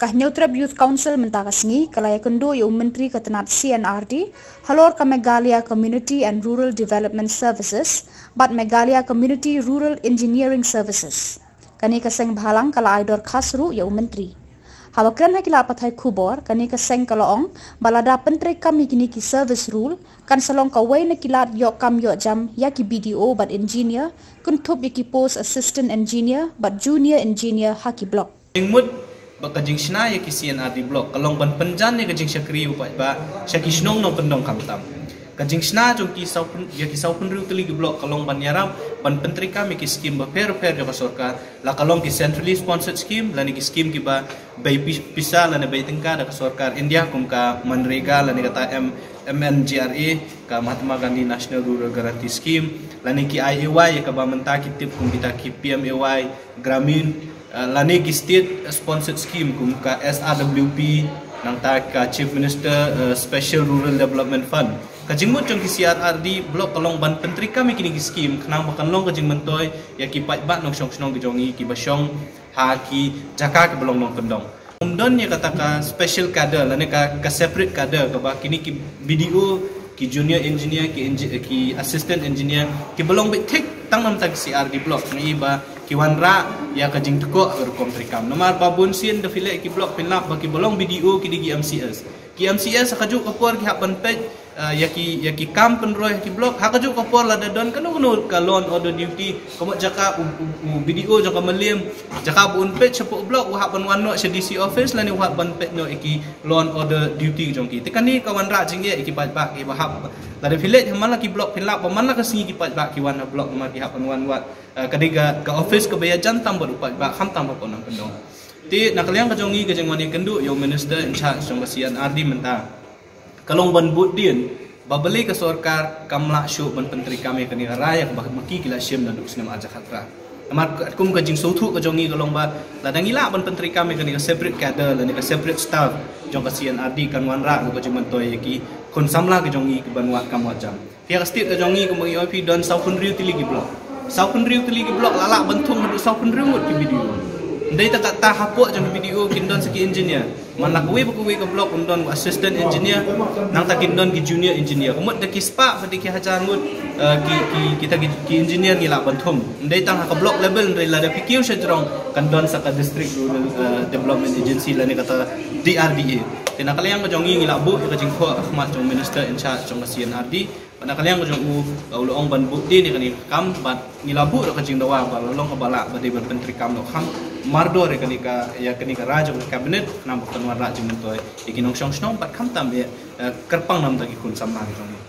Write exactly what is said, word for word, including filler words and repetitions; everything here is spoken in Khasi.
Ka Hynñiewtrep Youth Council mynta ka sngi ka la ïakynduh ïa u Myntri ka tnat C and R D halor ka Meghalaya Community and Rural Development Services bad Meghalaya Community Rural Engineering Services. Kane ka seng bhalang ka la ai dorkhas ruh ïa u Myntri. Haba kren ha ki lad pathai khubor, kane ka seng ka la ong ba lada pyntreikam ïa kine ki service rule, kan sa long kawei na ki lad ïoh kam ïoh jam ïa ki B D O bad engineer, kynthup ïa ki post assistant engineer bad junior engineer ha ki block. Jingmut ba ka jingshna ïa ki C and R D block ka long ban pynjan ïa ka jingshakri u paidbah sha ki shnong nongkyndong khamtam. Ka jingshna jong ki saw pyn-, ïa ki saw pynriew tylli ki block ka long ban ïarap ban pyntreikam ïa ki skim bapher bapher jong ka sorkar, la ka long ki centrally sponsored scheme lane ki skim kiba bei pi-, pisa lane bei tyngka da ka sorkar India kum ka MGNREGA lane kata M-, M N G R A, ka Mahatma Gandhi National Rural Guarantee Scheme, lane ki I A Y ïa kaba mynta ki tip kum kita ki P M A Y Gramin, eh, lane ki state sponsored scheme kum ka S R W P, nangta ka Chief Minister, eh, Special Rural Development Fund. Ka jingmut jong ki C R R D block ka long ban pyntreikam ïa kine ki skim khnang ba kan long ka jingmyntoi ïa ki paidbah nongshong shnong ki jong ngi kiba shong ha ki jaka kiba long nongkyndong. Ym don ïa kata ka special cadre lane ka, ka separate cadre kaba kine ki B D O, ki junior engineer, ki engi-, ki assistant engineer kiba long beit thik tang namta ki C R D block, ngi ba ki wanrah ïa ka jingtkoh ha ka rukom treikam. Namar ba bun sien da phi leh ki block phin lap ba kiba long B D O ki dei ki M C S. Ki M C S ha kajuh ka por ki hap ban peit, eh, ïa ki, ïa ki kam pynroi ha ki block, ha kajuh ka por lada don kano kano ka law and order duty, ka mut jaka u, u, u B D O jong ka Mylliem, jaka ba un peit shapoh block u hap ban wan noh sha D C office lane u hap ban peit noh ïa ki law and order duty jong ki. Te kane ka wanrah jingeh ïa ki paidbah kiba hap. Lada phi leit ha man la ki block phin lap ba man la ka sngi ki paidbah ki wan ha block namar ki hap ban wan wad, eh, ka dei ka, ka office kaba ïajan tam bad u paidbah khamtam hapoh nongkyndong. Te na ka liang ka jong ngi ka jingwan ïakynduh ïa u minister in charge jong ka C and R D mynta ka long ban bud dien ba balei ka sorkar kam lah shuh ban pyntreikam ïa kane ka rai ïa kaba ma ki ki la shim naduh u snem arhajar khatphra. Namar katkum ka jingsngewthuh ka jong ngi ka long ba lada ngi lah ban pyntreikam ïa kane ka separate cadre lane ka separate staff jong ka C and R D kan wanrah ruh ka jingmyntoi ïa ki khun samla ka jong ngi kiban wad kam wad jam. Phi ïa ka state ka jong ngi kumba ngi ong phi don sawphew hynriew tylli ki block. Sawphew hynriew tylli ki block la lah ban thung haduh sawphew hynriew ngut ki B D O. Ym dei tang kata hapoh jong ki B D O kin don sa ki engineer. Man la kawei pa kawei ka block un don assistant engineer, nangta kin don ki junior engineer. Ka mut da ki spah bad da ki hajar ngut, eh, ki, ki, kita ki, ki engineer ngi lah ban thung. Ym dei tang ha ka block level, hynrei lada phi kiew sha jrong kan don sa ka District Rural, eh, Development Agency lane kata D R D A. Te na ka liang ka jong ngi ngi lah buh ïa ka jingkhoh ha khmat jong u minister in charge jong ka C and R D. Bad na ka liang ka jong u, uh, u la ong ban bud dien ïa kane ka kam bad ngi la buh ruh ka jingdawa ba la long kaba lah ba dei ban pyntreikam noh kham mardor ïa kane ka, ïa kane ka rai jong ka cabinet khnang ba kan wanrah jingmyntoi ïa ki nongshong shnong bad khamtam ïa, uh, kyrpang namta ki khun samla ki jong ngi.